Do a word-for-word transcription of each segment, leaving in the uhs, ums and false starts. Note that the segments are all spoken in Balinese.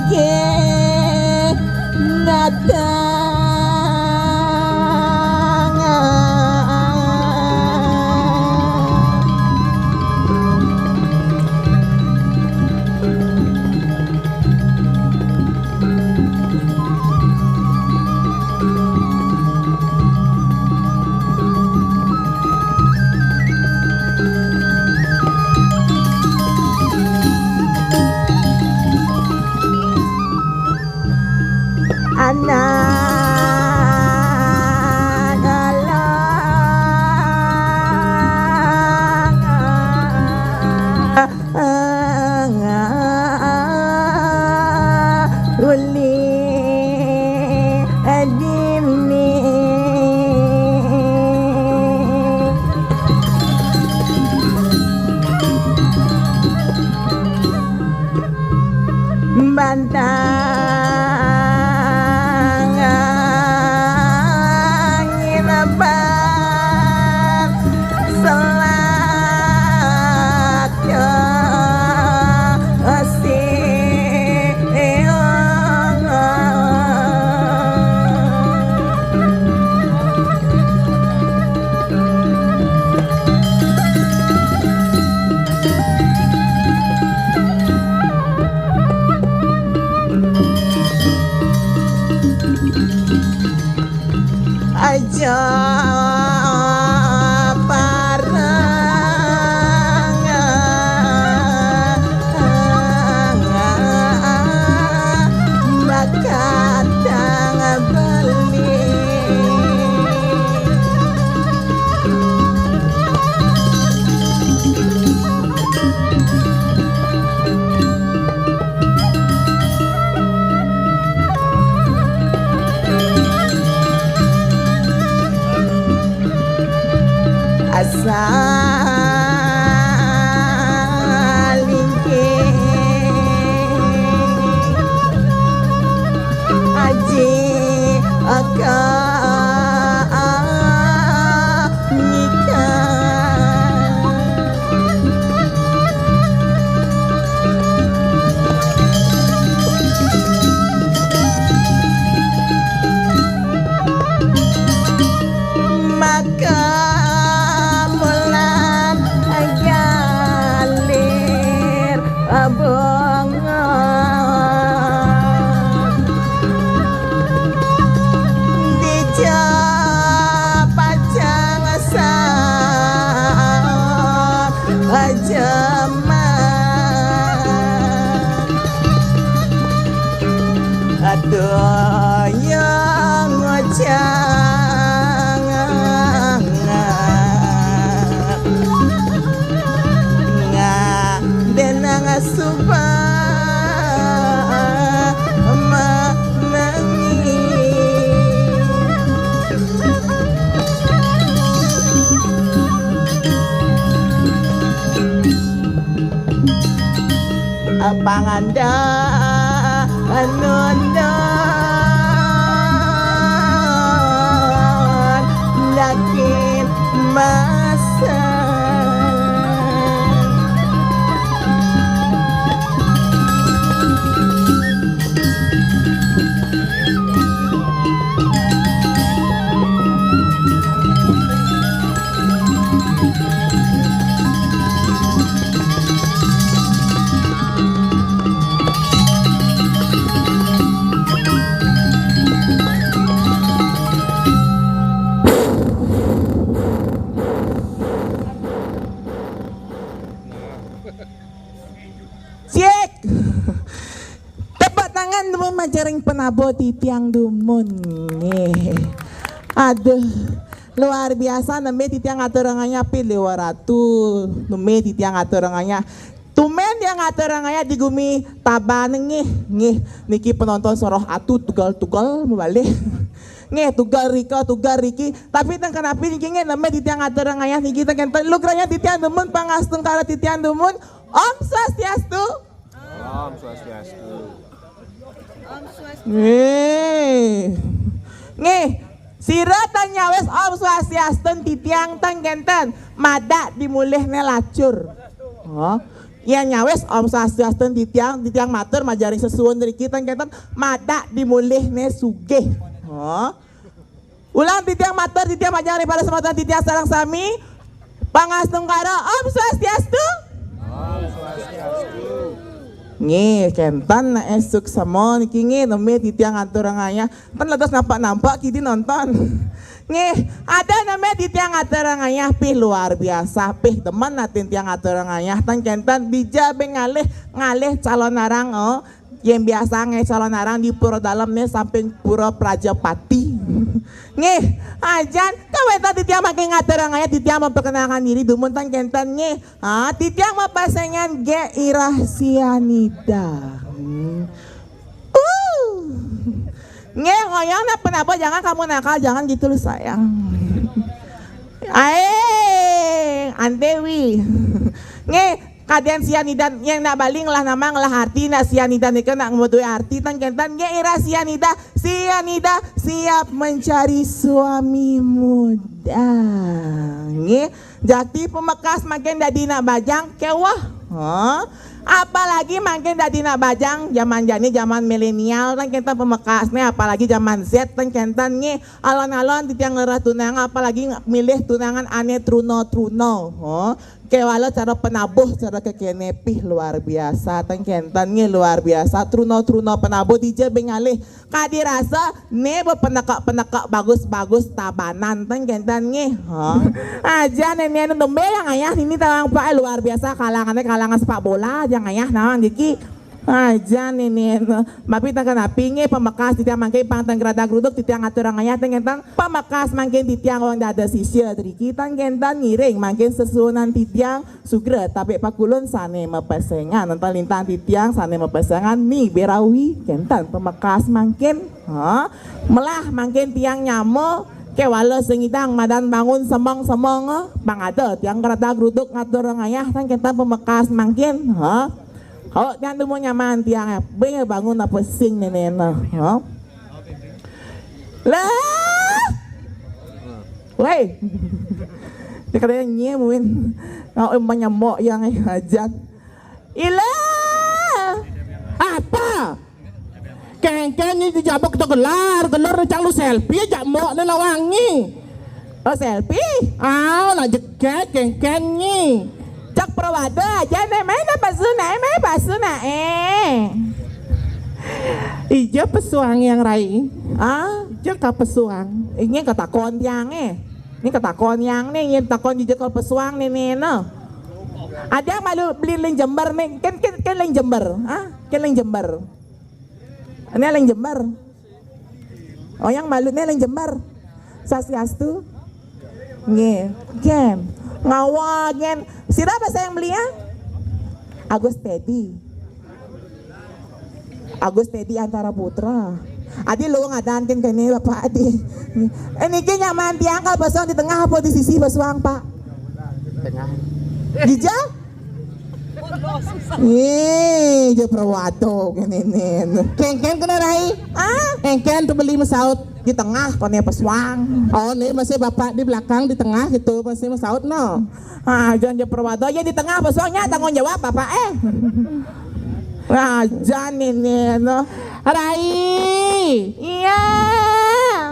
Ke natang. Anak alang uli dini. Bantang angin ban selat kasih. Aja parang bakatang beli. Asa lingking aji aka nikah. Maka bulan galir bunga dijak pajang saat jaman. Aduh, yang ngocang nga denang suba manangi. Panganda anun lakin masa. Cek. Tepuk tangan dumun majaring penabo titiang dumun. Nggih. Aduh, luar biasa nembe titiang aturanganya pi Dewa Ratu. Nembe titiang aturanganya. Tumen tiang aturanganya di gumi Tabanan nggih, nggih. Niki penonton soroh atu tugal-tugal mabalih. Nggih, tugal rika, tugal riki. Tapi teng kenapi niki nggih nembe titiang aturanganya niki teng kenten lugranya titiang dumun pangastungkara titiang dumun. Om Swastiastu. Om Swastiastu. Nggih. Nggih. Sira tan nyawis Om Swastiastu titiang tan kenten. Madak di mulihne lacur. Oh. Yén nyawis, Om Swastiastu titiang, titiang matur majeng ring sesuunan ring kita kénten, madak di mulihné sugih. Hah? Ulang titiang matur, titiang majeng ring para semeton titiang sareng sami. Pangastungkara, Om Swastiastu. Nggih, kénten naé suksma niki nggih, nembé titiang aturang ayah. Kan lekas nampak-nampak kidi nonton. Nggih, ada nembé titiang aturang ayah, pih luar biasa, pih demen atin tiang aturang ayah, tan kénten dija bé ngalih, ngalih calonarang, oh. Yén biasa nggih calonarang di Pura Dalem né samping Pura Prajapati. Nggih, ajan kawéntenan titiang mangkin ngaturang ayah, titiang memperkenalkan diri dumun tan kénten nggih. Ah, titiang mapesengan Gék Irah Sianida. Hmm. Uh. Nggih, ngoyong nak penapa, jangan kamu nakal, jangan gitu lu sayang. Aé, Antéwi. Nggih, kadén Sianida yang nak bali ngelah nama, ngelah arti, nak Sianida nika nak ngeduwé arti tan kénten nggih, Irah Sianida, Sianida siap mencari suami muda. Nggih, jati pamekas mangkin dadi nak bajang kéweh. Hah? Apalagi mangkin dadi nak bajang, jaman jani jaman milenial tan kénten pamekasné, apalagi jaman Z tan kénten nggih. Alon-alon titiang ngrereh tunangan, apalagi milih tunangan ané truna-truna. Hah? Kéwala cara penabuh, cara kékéné pih luar biasa, tan kénten nggih luar biasa. Truna-truna penabuh dija bé ngalih. Kadi rasa né bé penekek-penekek bagus-bagus tabanan, tan kénten nggih. Hah? Aja néné nembé yang ayah nini tawang pak, eh, luar biasa kalangané kalangan sepak bola, yang ayah nawang diki. Aja nini, tapi tak kenapi nggih pamekas titiang mangkin pang teng gradak gruduk titiang aturang ayah tan kénten. Pamekas mangkin titiang wong dadi sisia driki tan kénten ngiring mangkin sesuunan titiang sugra tapi pakulun sané mapesengan. Nonton lintang titiang sané mapesengan ni berawi kénten pamekas mangkin. Ha? Melah mangkin tiang nyama kéwala sing idang madan bangun semeng-semeng, eh. Pang ada tiang gradak gruduk ngaturang ayah tan kénten pamekas mangkin. Ha? Kok tiang dumun nyaman tiang, eh. Bé bangun apa sing nénéna. Ha? Lah. Wéh. Dia katanya nyem, Win. Kau emang nyamuk yang aja. Ilah. Apa? Kéngkén nyi dijabuk to gelar, gelar cang lu selfie jak mok né lawangi. Oh, selfie? Ah, nak jegég kéngkén nyi. Cak prawada aja né, main apa suna, main apa suna, eh. Ija pesuang yang rai. Ah? Ija ka pesuang. Ini katakon tiang, eh. Ini katakon yang né, ini takon ija ka pesuang né, né, no. Ada malu beli ling Jember né, kan, kan, kan ling Jember, ah? Kan ling Jember. Ini ling Jember. Oh, yang malu né ling Jember. Swastiastu. Nggih. Ken. Ngawa, Ken. Sira apa saya yang beli ya? Agus Teddy. Agus Teddy Antara Putra. Adi lu ngadan ken kene Bapak Adi. Eh, niki nyaman tiang kalau pesuang di tengah apa di sisi pesuang, Pak? Tengah. Dija? Nih, je perwato kene nih. Kéngkén kena rai. Ah? Kéngkén tuh beli mesaut di tengah kone pesuang. Oh, nih masih Bapak di belakang di tengah gitu masih mesaut no. Ah, jangan je perwato aja di tengah pesuangnya tanggung jawab Bapak eh. Ah, jangan ini no. Rai. Iya.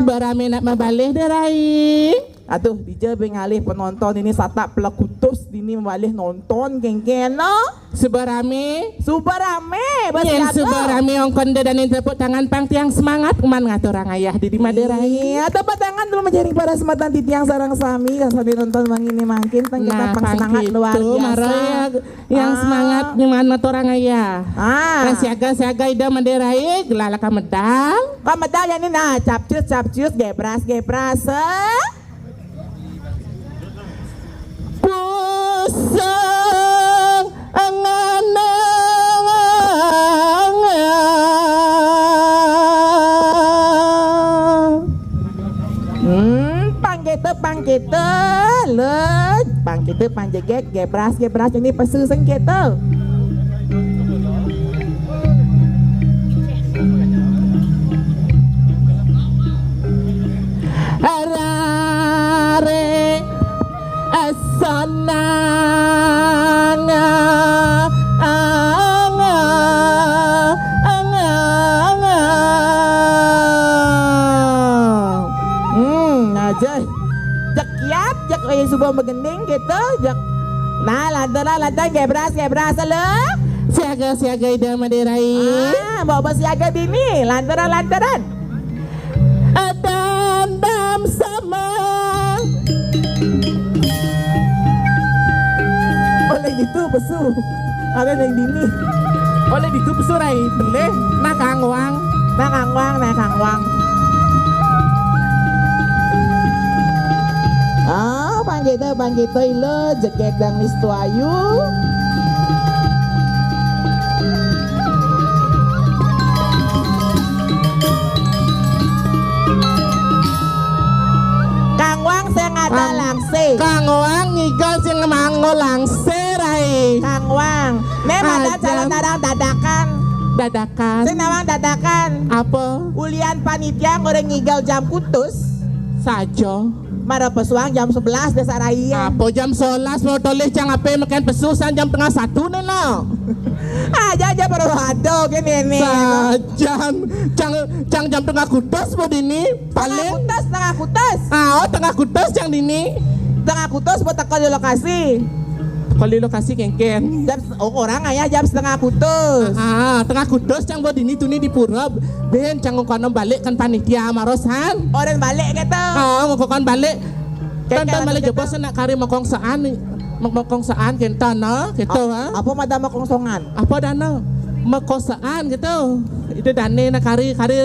Barame nak mabalih deh, Rai. Aduh, dija bé ngalih penonton ini satak pelekutus dini mabalih nonton kéngkén no. Suba rame. Suba rame, yén suba rame ongkon dedanin tepuk tangan pang tiang semangat uman ngaturang ayah didi Madé Rai. Iya, tepuk tangan dulu menjadi para sematan titiang sareng sami, kasane nonton mangini mangkin, teng kita pang semangat luar biasa. Mara ya, yang semangat nyeman ngaturang ayah. Ah. Kan siaga-siaga ida Madé Rai, gelala ka medal. Ka medal ya ni nah, capcus, capcus, gebras, gebras. Eh? Pusing angen-angen. Hmm, pang kéto, pang kéto, lho. Pang kéto, pang jegég, gebras, gebras, ini pesu sing kéto. Arare sananga Megending gitu, jek. Nah, lantaran, lantaran, gebras, gebras, lo. Siaga, siaga, Ida Madé rai. Ah, bawa siaga dini, lantaran, lantaran. Adam dam sama. Oleh gitu, besu. Ada yang dini. Oleh gitu, besu, rai. Beleh, nah kangwang. Nah kangwang, nah kangwang. Ah, panggita, panggita ila jegeg dang listu ayu. Kangwang sing ada Kang-, langsé. Kangwang ngigal sing manggo langsé, rai. Kangwang. Né madan Aja. Calon darang dadakan. Dadakan. Sing nawang dadakan. Apa? Ulian panitia ngoréng ngigal jam kutus. Saja. Mara pesuang jam sebelas desa rai. Apa jam sebelas mau tolih cang apa makan pesusan jam tengah satu né, no? Aja, aja perlu ada gini nih. Sajan, cang, cang jam tengah kutus mau dini. Tengah Paling kutus, tengah kutus. Ah, oh, tengah kutus cang dini. Tengah kutus mau teko di lokasi. Kalau di lokasi kéngkén. Jam, oh, orang ayah jam setengah kutus. Ah, tengah kutus cang buat dini tuni di pura. Ben cang ngongkonan balik kan panitia marosan. Orang balik gitu. Oh, ngongkonan balik. Kéngkén. Tonton balik jebos nak kari makongsaan. Mak-, makongsaan kénten, no? Gitu, ha? Apa madan makongsongan? Apa dana? Makosaan gitu. Itu dané nak kari, kari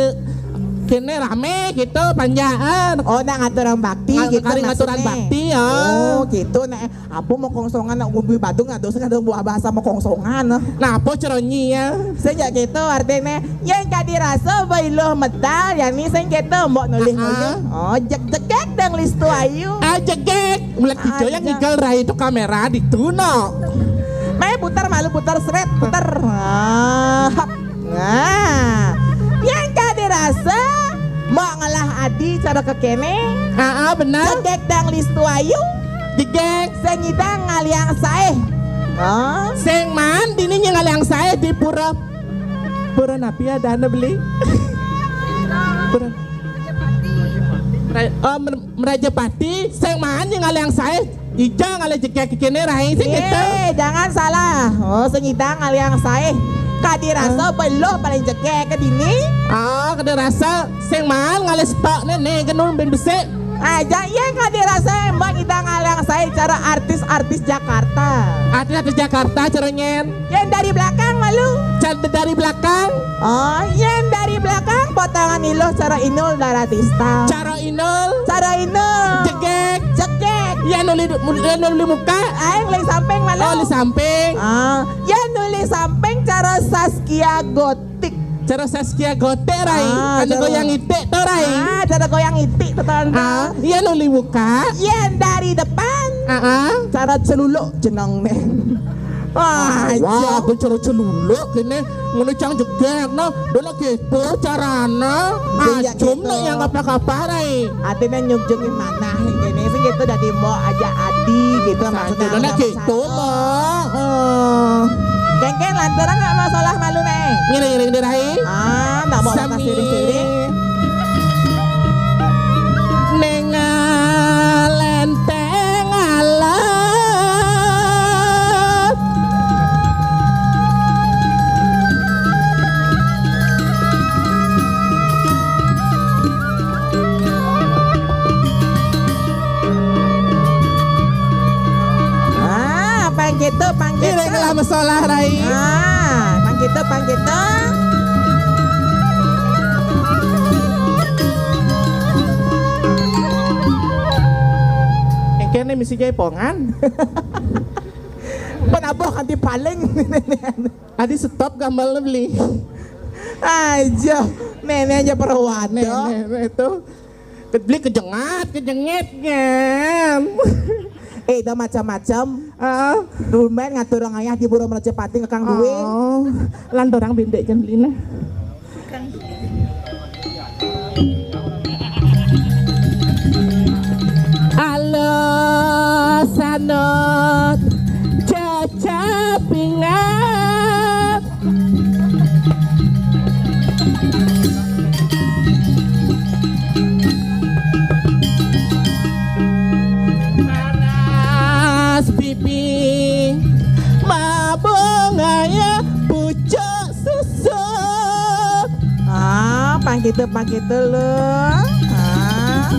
kéné ramé gitu, panjaan. Oh, nak ngaturang bakti gitu. Kari ngaturan maksudnya. Bakti, ya. Oh, gitu. Nah, apa makongsongan nak umbi Badung ada sing ada buah bahasa makongsongan, no? Nah, apa ceronyi ya? Sing ya gitu artinya. Yén kadi rasa bailuh medal, yani sing kéto mbok nulih-nulih. Ah, ah. Oh, jeg-, jegeg dang listu ayu. Ah, jegeg. Mulai tiga yang Aja. Ngigal rai itu kamera di tuno. Mai putar malu, putar seret, putar. Ah, hap. Nah, yén kadi rasa mbok ngelah adi cara kekéné. Ah, ah, benar. Jegeg dang listu ayu. Jegeg. Sing ngidang ngaliang saé. Oh. Sing man dini nying ngaliang saé di pura. Pura napi ya dana beli? Pura. Mera-, oh, Mer-, Merajapati, sing man nying ngaliang saé. Ija ngalih jegeg kéné rai sing gitu. Eh, jangan salah. Oh, sing ida ngaliang saé. Kadi rasa Ah. Beluh paling jegeg ke dini. Ah, kadi rasa sing man ngalih stok né, né, genung ben besik. Aja, yén kadi rasa mbok ida ngaliang saé cara artis-artis Jakarta. Artis-artis Jakarta cara nyén. Yén dari belakang malu. Cara dari belakang. Oh, yén dari belakang potongan iluh cara Inul Daratista. Cara Inul. Cara Inul. Jegeg. Jegeg. Yén nuli, yén nuli muka. Aing nuli samping malu. Oh, nuli samping. Ah, yén nuli samping cara Saskia Gotik. Cara Saskia Gotik, rai. Ah, anu cara goyang itik to, rai. Ah, cara goyang itik to, Tante. Ah, yén nuli muka. Yén dari depan. Ah, ah. Cara celuluk jeneng né. Wah, wah, aja. Aku cara celuluk ini ngono cang jegeg, no. Dona gitu carana. Iya, acum gitu. Nek yang apa-apa, rai. Artinya nyunjungin manah ini sih gitu, jadi mau aja adi gitu. Satu, maksudnya dona ada gitu, satu. Mbak. Heeh. Kéngkén lantaran nggak masalah malu né. Ngene, ngene, ngene, rai. Ah, nggak mau Sami. Siring-siring. Ning lenteng alam. Ah, pang gitu, pang gitu. Ini ngelah masalah, rai. Ah, pang gitu, pang gitu. Yang kene misi jaipongan. Penabuh kanti paling. Adi stop gambar beli. Aja, nenek aja perawat. Nenek, nenek itu. Beli kejengat, kejenget kan. Eh, itu macam-macam. Heeh. Dulu main ngatur orang ayah di Pura Merajapati ngekang duit. Oh, lantorang bendek kan beli nah. Alasanot cacapingat. Gitu, Pak, gitu loh. Ah.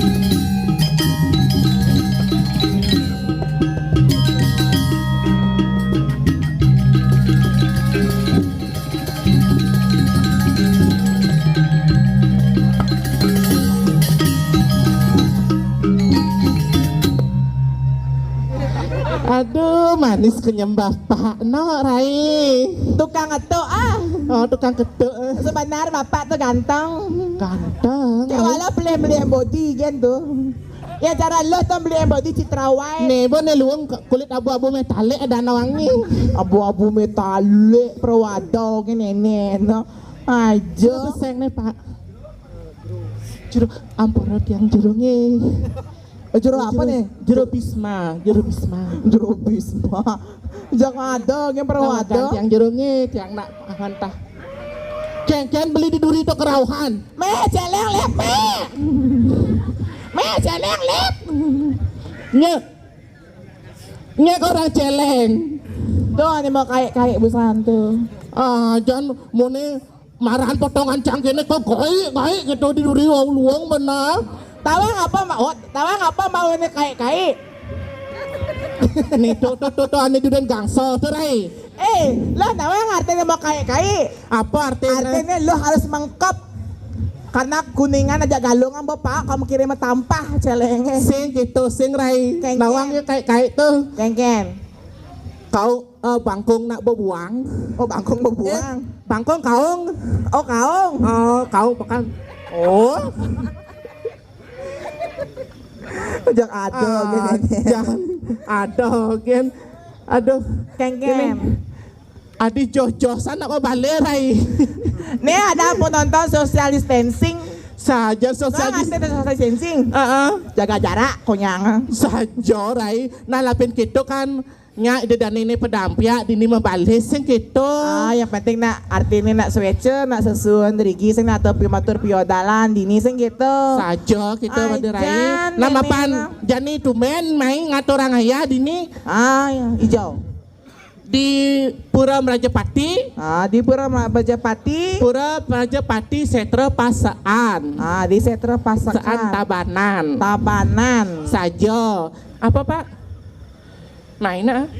Aduh, manis kenyem bapak no, Rai. Tukang ketuk, ah. Oh, tukang ketuk, eh. Sebenarnya bapak tuh ganteng. Ganteng. Kayak walau beli-beli body gitu. Ya, cara lo tuh beli body Citrawai. Nih, bo nih luang ke-, kulit abu-abu metalik ada nawangi. Abu-abu metalik, perawado gini nih, no. Aja. Coba peseng nih, Pak. Juru, ampun, tiang jurungnya. Eh, jero apa nih? Jero Bisma, jero Bisma. Jero Bisma. Jangan ada, yang pernah ada. Tiang jero nge, tiang nak hantah. Keng-keng beli di duri to kerauhan. Meh, celeng lep, meh. Meh, celeng lep. Nye. Nye orang celeng. Tuh, ini mau kayak-kayak busan tuh. Ah, jangan mau nih marahan potongan cangkene kok gaik, gaik gitu di duri wau luang benar. Tawang apa mau? Tawang apa mau ini kaik-kaik? Nih, tuh, tuh, tuh, tuh, ane dudan gangso tuh, Rai. Eh, lo tawang artinya mau kaik-kaik? Apa artinya? Artinya lo harus mengkop. Karena kuningan aja galungan, bapak, kamu kirim tampah celenge. Sing gitu, sing, Rai. Kengken. Nawang ya kaik-kaik tuh. Kengken. Kau, eh, bangkung nak bebuang. Oh, bangkung bebuang. Eh, bangkung kaung. Oh, kaung. Oh, kaung pekan. Oh. Ajak ado, ah, gini. Jangan ado, gen. Aduh. Kengken. Adi joh-joh sana apa balerai. Nih ada penonton social distancing. Saja social distancing. Heeh. Jaga jarak, konyang. Saja, Rai. Nah, lapin gitu kan. Nya, ide dani ini pedampiak, dini membalis sing gitu. Ah, yang penting nak arti ini nak swece, nak sesuun rigi sing nak atau pimatur piodalan dini sing gitu. Saja gitu, Made Rai. Nama pan jani tumen main ngaturang ayah dini. Ah, iya, hijau. Di Pura Merajapati. Ah, di Pura Merajapati. Pura Merajapati Setra Pasaan. Ah, di Setra Pasaan. Saan Tabanan. Tabanan. Saja. Apa, Pak? Main ah.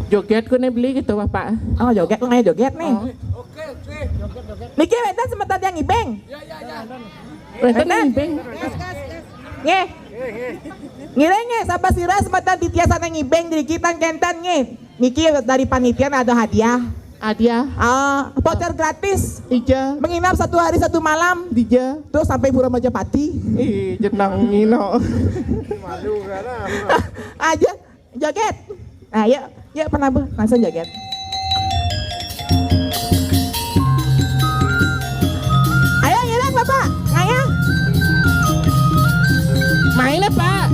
Joget ku nih beli gitu, Bapak. Oh, joget, ku nih joget nih. Oh. Niki wénten semeton yang ngibing. Wénten ngibing. Nggih. Ngiring nggih, sapa sira semeton titiang sané ngibing driki tan kénten nggih. Niki dari panitia ada hadiah. Hadiah. Ah, voucher gratis. Ija. Menginap satu hari satu malam. Dija. Terus sampai Pura Majapati. Ih, jenang ngino. Aja joget. Nah, yuk, yuk penabuh, langsung joget. Ayo ngiring, Bapak. Ngayah. Main, Pak.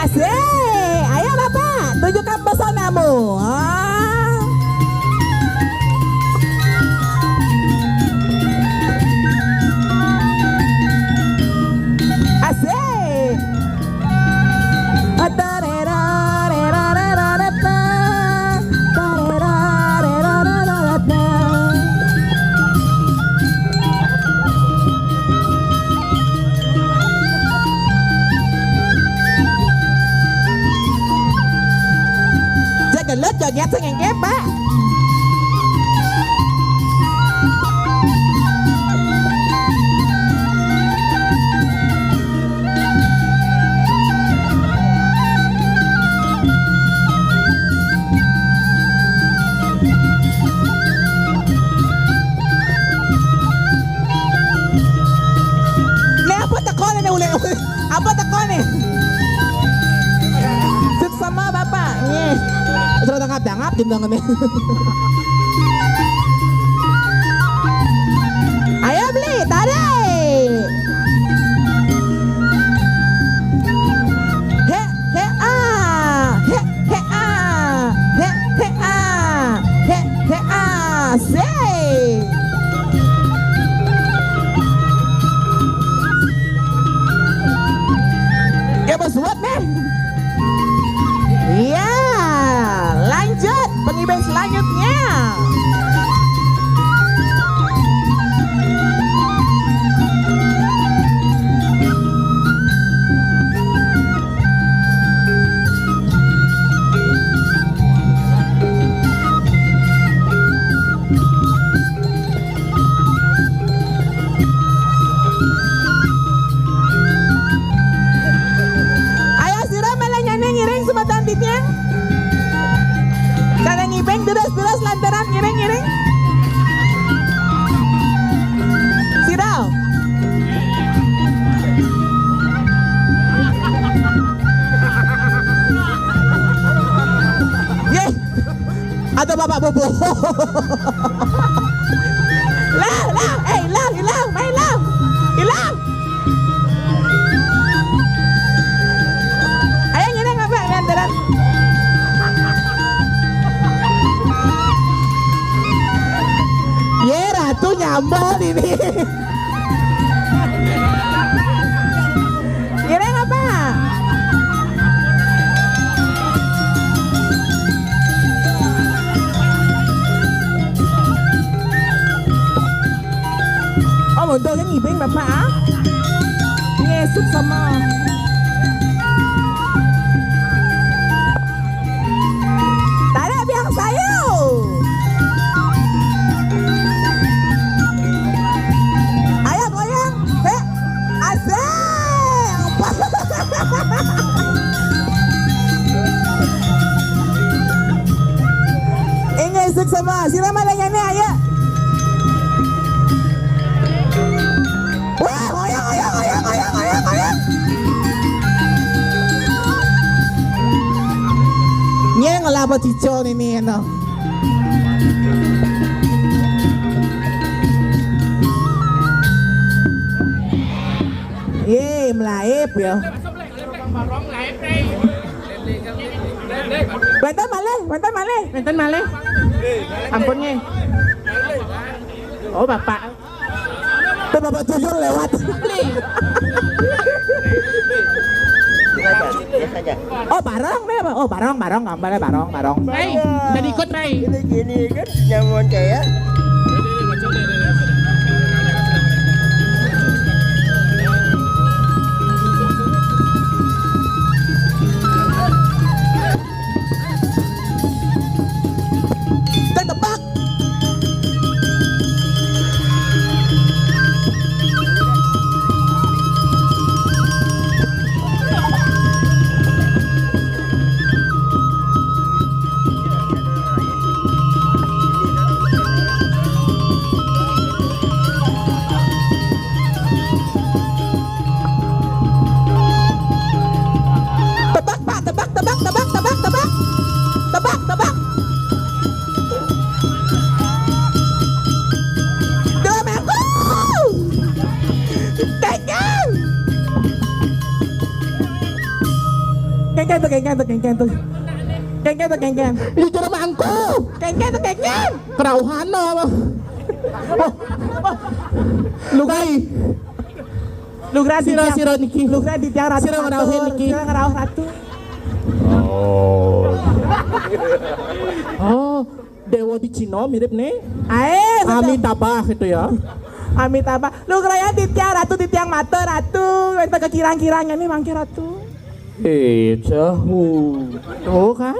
Asik. Ayo, Bapak, tunjukkan pesonamu. Ah. Asik. Joget, joget sing engké, Pak. Nih, apa teko nih, uli, uli? Apa teko nih? Suksma, Bapak. Nggih. Sudah tangkap-tangkap jenengan nih. Ayo, beli, tarik. He, he, ah. He, he, ah. He, he, ah. He, he, ah. Asik. Ya, Bos, buat nih. Iya, lanjut pengibing selanjutnya. Coba Pak Bobo. Lah, lah, eh, ilang, ilang, main ilang. Ilang. Ayo, ngiring apa? Ngiring, ngiring. Ye, Ratu nyambol ini. Ngiring apa? Oh, mundur kan ngibing Bapak, ah? Ngesut sama. Tarik biang sayur. Ayo goyang. Eh, asik. Ini suksma. Sira malah nyane, ayo. Wah, goyang, goyang, goyang, goyang, goyang, goyang. Nyeng lah apa cicol ini, no. Ye, melaip ya. Wénten malih, wénten malih. Wénten malih. Ampun nggih. Oh, Bapak. Tuh Bapak Tuyul lewat. Oh, barong nih, Pak. Oh, barong, barong, gambarnya barong, barong. Rai, jadi ikut, Rai. Ini gini kan, nyamun saya. Tebak. Tebak, Pak, tebak, tebak, tebak, tebak, tebak. Tebak, tebak. Dua mangkuk. Kengkeng. Kengkeng tuh, kengkeng tuh, kengkeng tuh. Kengkeng tuh, kengkeng. Jujur mangkuk. Kengkeng tuh, kengkeng. Kerauhan apa? Oh, oh. Lugai. Lugra sira, sira niki. Lugra Ditya Ratu. Sira ngrauhin niki. Sira ngrauh Ratu. Oh. Oh, Dewa di Cina mirip nih. Ae, Amitabah gitu ya. Amitabah. Lugra ya Ditya Ratu, Ditya Mata Ratu. Wénten kekirang-kirangnya nih mangke Ratu. Eh, jauh. Tuh kan?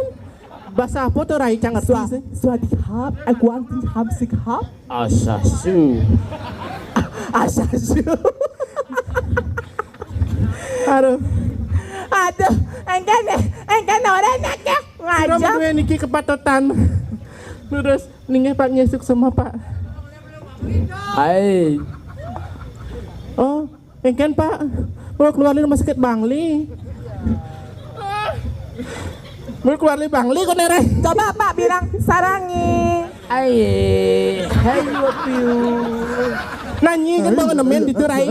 Bahasa apa tuh Rai cang ngerti sih? Swadikap, eh, kuang tingkap sikap. Asasu. Asasu. Aduh. Aduh, engken, engken ora enak ya. Sira ngajak. Menuwe niki kepatotan. Terus ningeh Pak ngesuk sama Pak. Hai. Oh, engken Pak. Mau keluar dari rumah sakit Bangli. Mau keluar dari Bangli kok nere. Coba Pak bilang sarangi. Aye, hai wapiu. Nanyi kan bangun nemen di turai.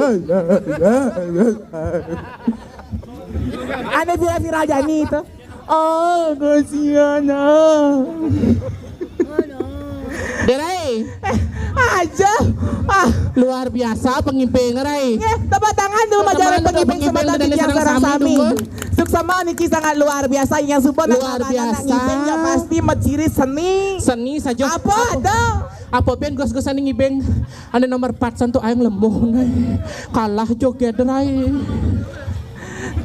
Ada viral-viral Jani itu. Oh, kasihan ah. Derai. Eh, aja. Ah, luar biasa pengibing, Rai. Nggih, tepuk tangan dulu majalah pengibing sebentar di tiang sarang sami. Suksma niki sangat luar biasa yang sumpun luar biasa. Ngibing ya pasti meciri seni. Seni saja. Apa ada? Apa pian gos-gosan ngibing? Anu nomor empat santu aing lembuh, Rai. Kalah joget, Rai.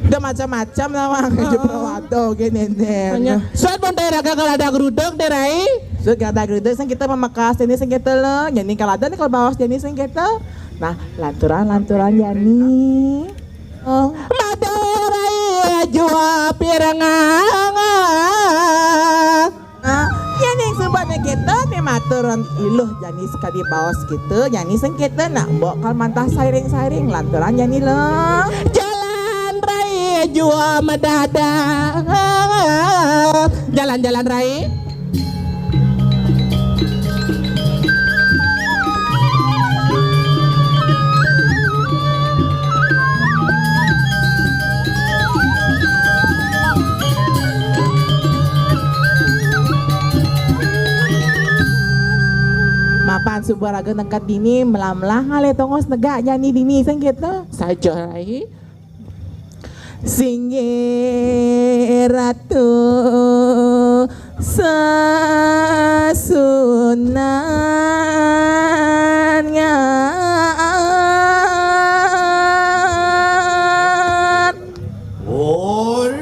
Udah macam-macam lah, Mang. Jeprawado gini nih. Hanya suat pun daerah gagal ada geruduk deh, Rai. Suat gak ada geruduk, sang kita memekas ini sing kita lo. Jadi kalau ada nih kalau bawas jadi sing kita. Nah, lanturan-lanturan jadi. Oh. Mada Rai jua pirangang. Nah, yen ing sumpah nek kita nih matur iluh jani sekadi baos kita, jani sing kita nak mbok kal mantah sairing-sairing lanturan jani lo. Jalan Rai jua mendadak. Jalan-jalan Rai. Suba raga neked dini, melah-melah ngalih tongos negak jani dini, sing kéto. Saja, Rai. Singgih Ratu Sesunan ngan. Orik.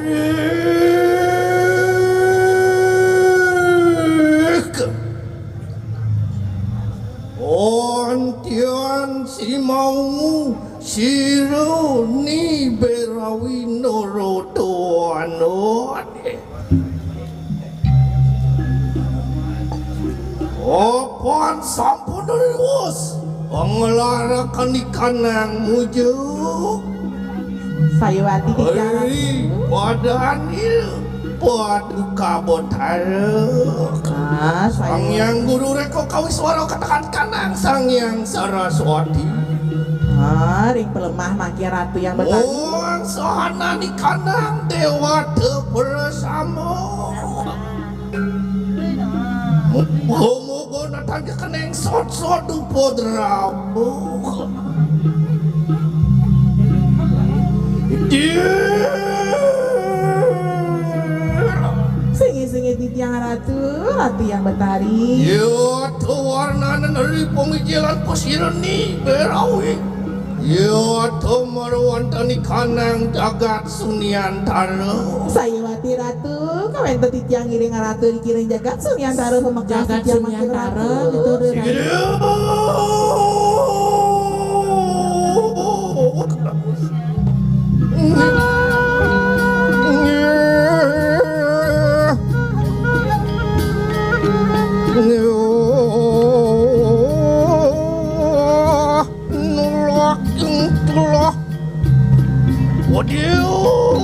Ontian si mau sira ni berawi noroto anode. Opan sampun riwus, panglarakan ikanang mujuk. Sayuwati titiang. Ri padanil paduka Betara. Ah, Sang Hyang Guru Reka Kawiswara katekan kanang Sang Hyang Saraswati. Ah, ring palemah mangkin Ratu Hyang Betari. Wong sahanan ikanang Dewata Prasama. Muga-muga natang kekening sot-sot upadrama. Singgih-singgih titiang Ratu, Ratu Hyang Betari. Yata warnaning ri pamijilan pasira ni berawi. Yata marwantani kanang jagat Sunyantara. Sayuwati Ratu, kawéntenan titiang ngiring Ratu ring jagat Sunyantara pamekas. Jagat titiang mangkin Sunyantara, Ratu. Gitu, Ratu. Sigera. Nulak ing telah. Waduh.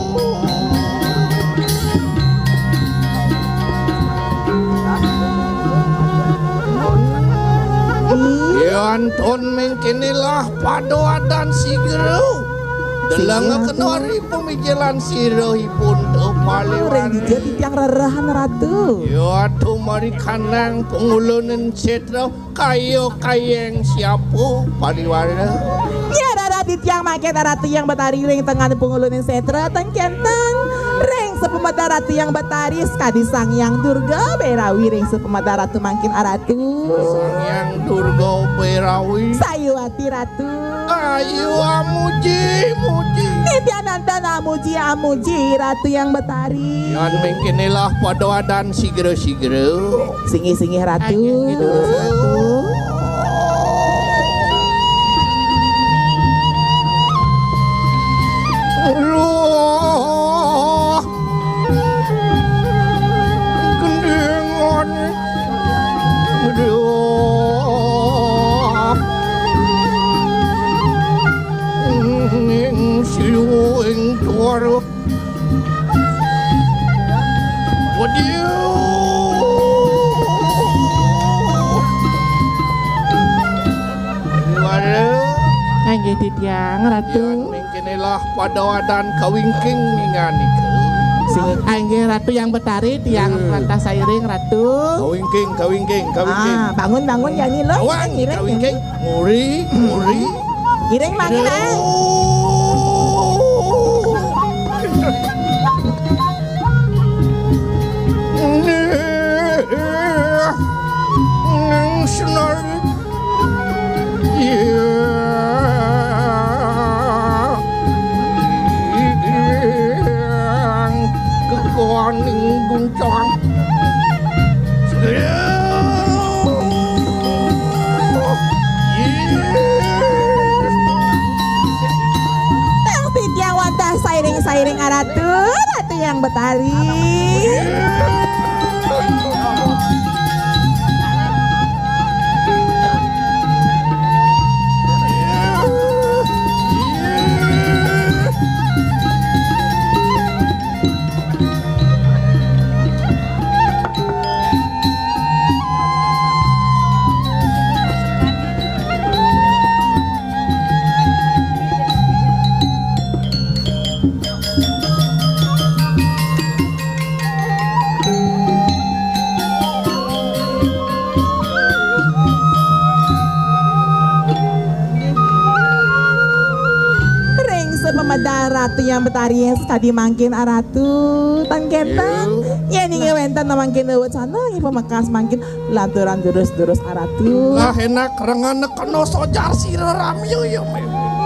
Yantun mengkinilah pada adan sigera. Deleng kena ari pemijilan sirahipun tu paliwara. Ring dija titiang rerahan Ratu. Ya tumarikanang panguluning setra. Kayo kayeng siapa paliwara? Ya, rarah titiang mangkin Ratu Hyang Betari ring tengah panguluning setra, ten kenten ring sapamedar Ratu Hyang Betari, sakadi Sang Hyang Durga Berawi ring sapamedar Ratu mangkin Ratu. Sang Hyang Durga Berawi. Sayuwati Ratu. Ayu amuji, muji. Nityanandan amuji, amuji, Ratu Hyang Betari. Yan mengkinilah pada adan sigra-sigra. Singgih-singgih Ratu. Ayo, gitu, Ratu. Loh. Gendingan. Aduh. Ning siwing tuara. Waduh. Waduh. Inggih titiang, Ratu. Yan mengkinilah pada adan kawingking ninganika. Sing, inggih Ratu Hyang Betari, tiang wantah sairing, Ratu. Kawingking, kawingking, kawingking. Ah, bangun, bangun, jani lo. Awan, ngiring, kawingking. Ngiring. Muri, muri. Ngiring mangkin, ah. Ning senari. Yang kekoning guncang. Tang titiang wantah sairing-sairing Ratu, Ratu Hyang Betari. Tiyang Betari sakadi mangkin Aratu, tan kénten. Iya. Yén inggih wénten mangkin wacana, inggih pamekas mangkin lanturang durus-durus Aratu. Lah enak rengan kena sojar sira ramya ya, Mé.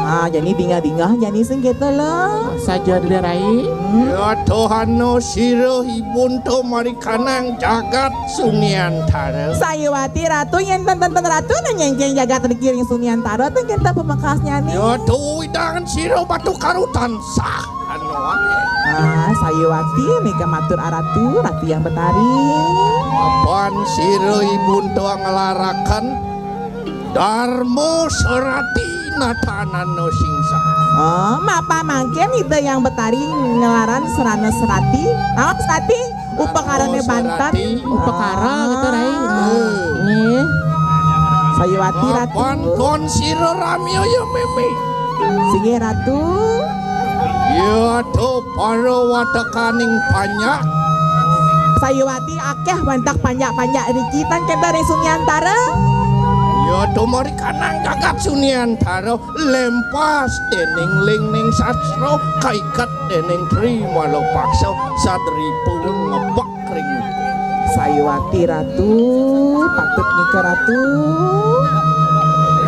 Ah, jani dingah-dingah jani sing kéto lho. Saja Rai. Hmm. Ya dohana sira ibun to marikanang jagat Suniantara. Sayuwati Ratu, yén ten-, ten-, ten Ratu nang nyengkeng jagat niki ring Suniantara, ten kénten pamekasnyané. Ya duwidangan sira Batu Karu tansah anu waé. Ah, Sayuwati nika matur Aratu, Ratu Hyang Betari. Apan sira ibun to nglaraken Darma Serati natanana singsa. Oh, mapa mangkin Ida Hyang Betari nglaran serana serati? Naon serati? Upakarané banten. Serati. Upakara gitu, Rai. Ah. Nggih. Sayuwati Ratu. Apan kon sira ramya ya, Mémé. Singgih Ratu. Ya to para watekaning panjak. Sayuwati akéh wantek panjak-panjak niki tan kénten ring Suniantara. Ya to marikanang jagat Suniantara lempas dening lingning sastra, kaiket dening Tri Malapaksa, sadripu ngebek ring. Sayuwati Ratu, patut nika Ratu.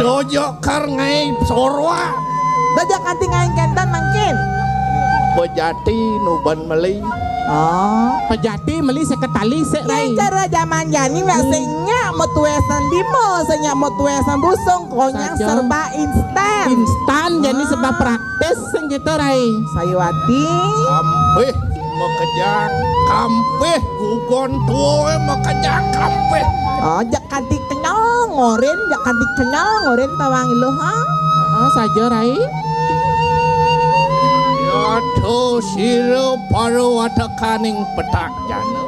Dojo kar ngaé sorwa. Dojo kanti ngaé kénten mangkin. Pejati nuban meli. Oh. Pejati meli seket tali sik, Rai. Yén cara jaman jani nak sing nyak metuésan lima, sing nyak metuésan busung, konyang saja. Serba instan. Instan, jani serba praktis sing kéto, Rai. Sayuwati. Kampih makejang, kampih gugon tuwa makejang kampih. Oh, jak kanti kenyang ngorin, jak kanti kenyang ngorin tawang iluh, ha? Heeh, saja, Rai. Ya to sira para watekaning petak jana.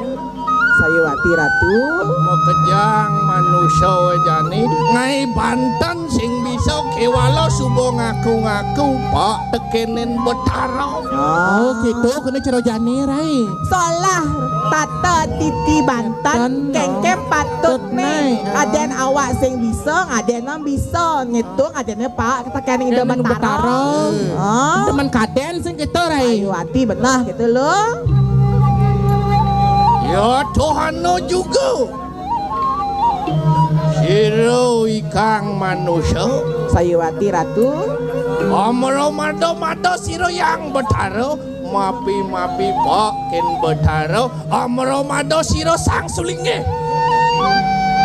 Sayuwati Ratu. Makejang manusa jani ngaé banten sing bisa kéwala suba ngaku-ngaku Pak tekénin Betara. Oh, gitu, kéné cara jani, Rai. Solah tata titi banten, banten, kéngkén patutné. Patutné. Kadén awak sing bisa, kadén bisa ngitung, kadéné Pak tekénin Ida Betara. Betara. Ah. Demen kadén sing gitu, Rai. Sayuwati beneh gitu lho. Ya Tuhana juga. Sira ikang manusa. Sayuwati Ratu. Amra mada-mada sira Hyang Betara, mapi-mapi Pak kén Betara, amra mada sira Sang Sulinggih.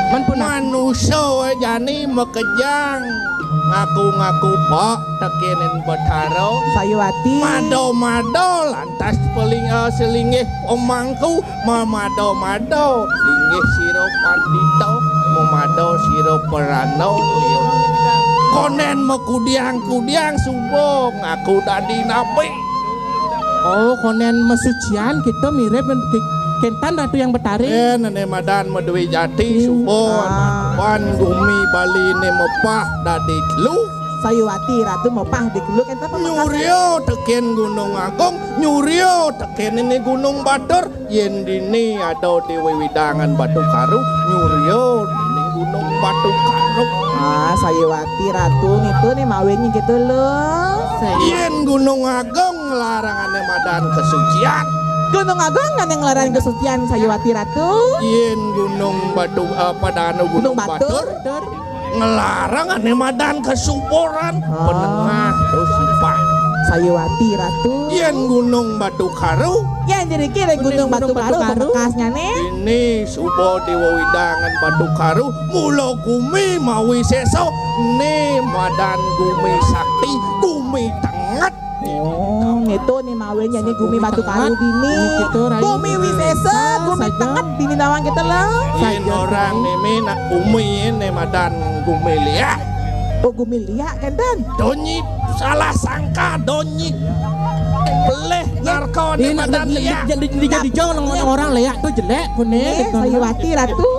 Manusa waé jani makejang ngaku-ngaku Pak tekénin Betara. Sayuwati. Mada-mada lantas paling, eh, Sulinggih pemangku. Mamada-mada, linggih sira pandita, mamada sira pranda, liya. Kondén makudiang-kudiang suba ngaku dadi nabi. Oh, kondén masucian kita mirip ki-, kénten Ratu Hyang Betari. Eh, nené madan madué jati, hmm, suba, ah, pan gumi Baliné mepah dadi telu. Sayuwati Ratu mepah di telu kénten pamekasan. Nyurya tekén Gunung Agung, nyurya tekén ini Gunung Batur. Yén dini ada di wewidangan Batu Karu, nyurya dini Gunung Batu Karu. Ah, Sayuwati Ratu nitu né mawinan gitu lho. Yén Gunung Agung nglarang ané madan kesucian. Gunung Agung ané nglarang kesucian, Sayuwati Ratu. Yén Gunung Batu, eh, padana Gunung Batur. Gunung Batur. Nglarang ané madan kesuburan. Ah. Penengah terus sifat. Sayuwati Ratu. Yén Gunung Batu Karu. Yén diriki ring Gunung Batu Karu, pamekasnyané. Ini suba di wewidangan Batu Karu, mula gumi mawi sésa, né madan gumi sakti, gumi tenget. Oh, ngitu né mawinan jani gumi Batu Karu dini. Gumi wisésa, gumi tenget dini nawang kita lah. Yén orang mimi nak gumi né madan gumi liak. Oh, gumi liak kénten. Donyi salah sangka, donyi pelih narka né madan liak. Dijang orang liak to jelék koné. Sayuwati Ratu.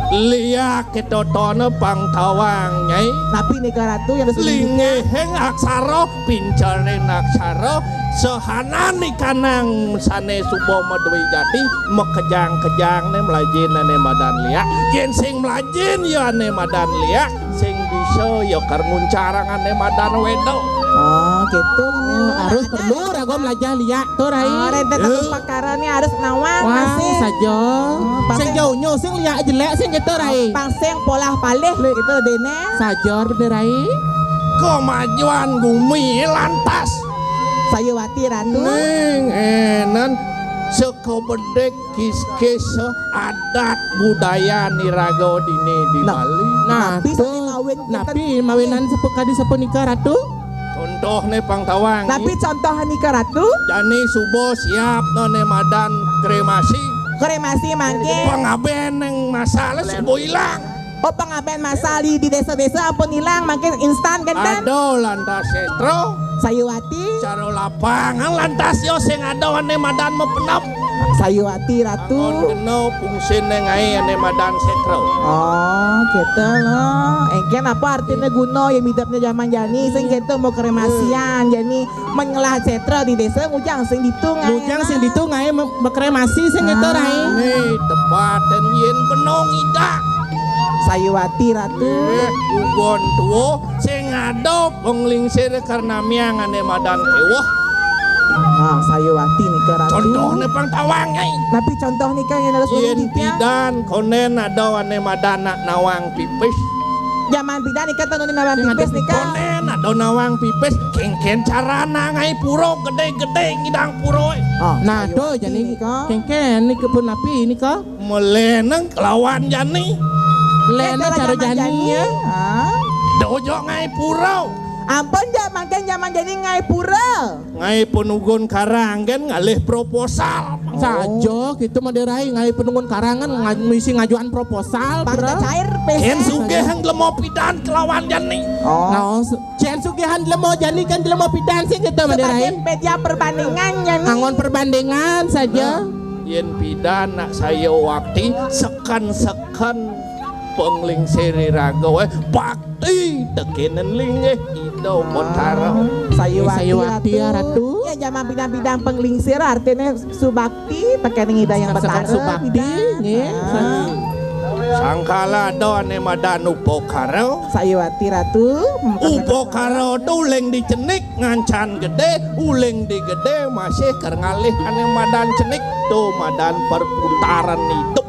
Liak kita tona pang tawang, Nyai. Napi nika Ratu yang linggihing aksara, pincaring aksara, Sahanan ikanang sané suba madué jati, makejang-kejang né mlajin ané madan liak. Yén sing mlajin ya ané madan liak, sing bisa ya kar nguncarang ané madan wéda. Oh, gitu. Oh, harus perlu raga mlajah liak to, Rai. Oh, rénten. Eh. Perkara né harus nawang. Wah, masih. Saja. Oh, sing pasti. Jauh nyo, sing liak jelék, sing gitu, Rai. Pang sing polah palih gitu déné. Saja, bener, Rai. Kemajuan gumi lantas. Sayuwati Ratu. Ning énan saka bedik kis-kis adat budaya niraga dini di Nah, Bali. Nah, napi to, sané mawin napi kinten? Mawinan sepu-, kadi sapunika, Ratu? Contohné pang tawang. Napi contoh nika, Ratu? Jani suba siap nané madan krémasi. Krémasi mangkin. Pangabén nang masal suba ilang. Oh, pangabén masal di, di désa-désa ampun ilang, mangkin instan kénten. Ada lantas sétra. Sayuwati. Cara lapangan lantas ya sing ada ané madan mapenep. Sayuwati Ratu. Anggon kena fungsiné ngaé ané madan sétra. Oh, gitu loh. Éngkén apa artiné guna ya midepné jaman jani sing gitu mau krémasian jani. Mén ngelah sétra di désa ngujang sing ditu ngaé. Ngujang sing ditu ngaé me-, makrémasi sing gitu, ah, Rai. Né tepatén yén benung idak. Sayuwati Ratu. Eh, ugon tua sing ada panglingsir karnamiang ané madan kéweh. Nah, Sayuwati nika, Ratu. Contohné pang tawang, Nyai. Napi contoh nika yén harus yén pidan kondén ada ané madan nak nawang pipis. Jaman pidan nika tenun nawang pipis nika. Kondén ada nawang pipis, kéngkén carana ngaé pura gedé-gedé ngidang pura. Ah, nah, Sayuwati do jani nika. Kéngkén nika pun napi nika? Melénang kelawan jani. Lénang cara jani ya. Ah. Dojo ngaé pura. Ampun, jak mangkin jaman jani ngaé pura. Ngaé penugun karangan ngalih proposal. Saja gitu mah, Rai, ngaé penugun karangan nga-, misi ngajuan proposal, bro. Cair pés. Yén sugih hang lemo pidan kelawan jani. Oh. Nah, su-, yén sugihan lemo jani kan lemo pidan sih gitu mah, Rai. Sebagai media perbandingan jani. Anggon perbandingan saja. Nah, yén pidan nak saya wakti seken-seken panglingsir iraga, eh, bak Ih, tekénen linggih Ida Betara. Sayuwati, Sayuwati, Ratu. Ratu. Ya, jaman pidan-pidan panglingsir artiné subakti, tekénen Ida Hyang Betara, subakti, pidan. Nggih. Ah. Sangkala ada ané madan upakara. Sayuwati, Ratu. Upakara to uling di cenik ngancan gedé, uling di gedé masih kar ngalih ané madan cenik, to madan perputaran idup.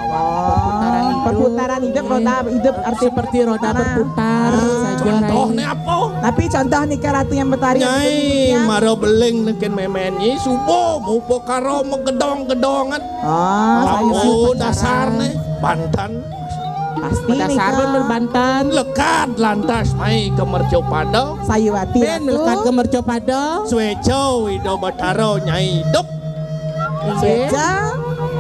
Oh, perputaran hidup. Perputaran hidup, roda hidup, arti seperti roda berputar saja, Rai. Contohnya apa? Tapi contoh nika Ratu Hyang Betari. Nyai, mara beling neken mémén Nyai, suba mupakara magedong-gedongan. Oh, apa dasarné? Banten. Pasti dasar nika. Banten. Lekad lantas mai ka mercapada. Sayuwati. Bén Ratu. Lekad ka mercapada. Suéca Ida Betara Nyai idup. Inggih.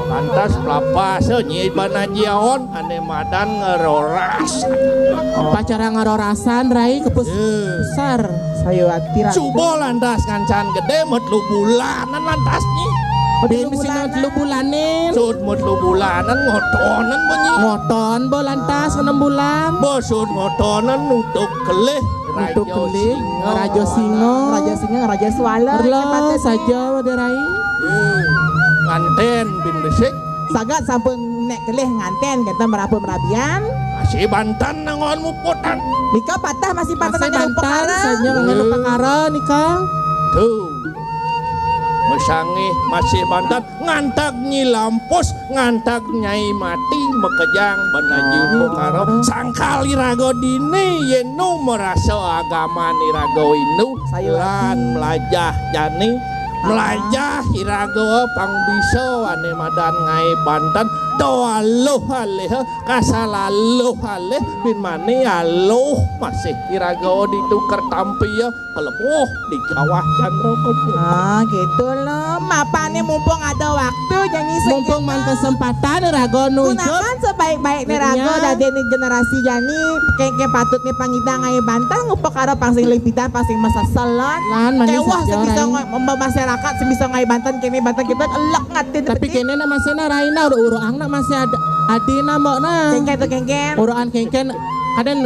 Lantas pelapasa Nyai Banajiaon ané madan ngeroras. Upacara ngerorasan, Rai, kepus-, eh, besar. Sayuwati, Ratu. Suba lantas ngancan gedé, mutlu bulanan lantas Nyai. Bén mutlu bulanan. Sud mutlu bulanan ngotonan ba Nyai. Ngoton ba lantas enam bulan. Ba sud ngotonan nutuk kelih. Nutuk kelih, Raja Singa. Raja Singa. Raja Singa, Raja Suala, Raja Patih. Saja, Rai. Eh, ngantén bin besik. Sagat sampun nek kelih ngantén, kita merabu merabian. Masih banten nangon muputan. Nika patah masih banten nangon upakara. Saja nangon upakara, nika. Tuh. Masangih masih banten. Ngantag Nyi Lampus, ngantag Nyai Mati, makejang banaji upakara. Sangkal iraga dini yén nu marasa agaman iraga Hindu lan mlajah jani, mlajah iraga pang bisa ané madan ngaé banten, da aluh alih, kasal aluh alih, bin mani aluh masih iraga ditu kertampi ya. Kelebuh di kawah Candra Kebo. Ah, gitu loh. Mapané mumpung ada waktu, jani sing mumpung man kesempatan raga nu idup. Gunakan sebaik-baiknya raga, dadéné generasi jani, kéngkén patutné pangidang ngaé banten, ngupakara pang sing lipidan, pang sing maseselan. Lan, manis. Kéweh saja, sing bisa Rai. Ngo-, membawa masyarakat, sing bisa ngaé banten, kéné banten kita elek ngatin. Tapi kéné nama sena Raina, uruh-uruh ang nak masih ada, adina mbok nah. Kéngkén to kéngkén. Uruhan kéngkén, kadén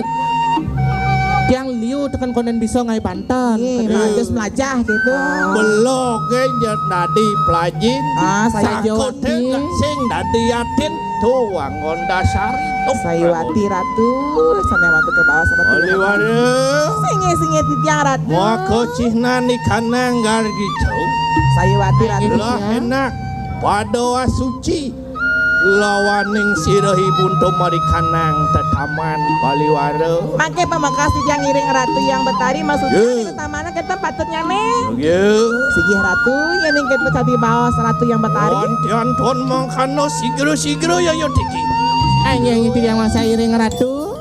tiang liu Tekan konen bisa ngai banten. Nggih, bagus melajah gitu. Belok ge nya dadi pelajin. Ah, saya Sakote jawati. Sing dadi yatin. Tuang Gonda Sari. Tuh, Sayuwati Ratu, sané mantuk ke bawah sama Oli Waduh. Singgih, singgih titiang Ratu. Maka cihna ni kanang gargi jauh. Sayuwati Ratu. Lah enak. Pada suci. Lawaning sirah ibun tumari kanang tetaman Baliwara. Mangke pamekas titiang ngiring Ratu Hyang Betari maksudnya. Nggih. Ing tetamana kenten patutnya nih. Nggih. Singgih Ratu, yéning kenten sadi baos Ratu Hyang Betari. Wonten tuan mangkana sigra-sigra ya ya tiki. Anjing titiang masa iring Ratu.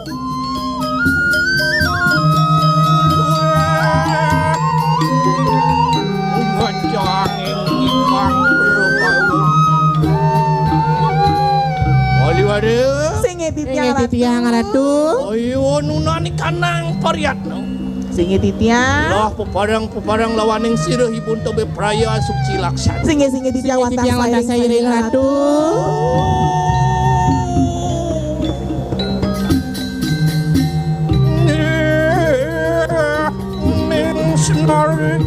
Ngocang ikang berubah. Oli waduh. Singgih titiang Ratu. Ayo nunani kanang pariatno. Singgih titiang. Lah peparang-peparang lawaning sirah ibun tobe praya suci laksana. Singgih, singgih titiang. Singgih titiang wantah sairing Ratu. Ning senari.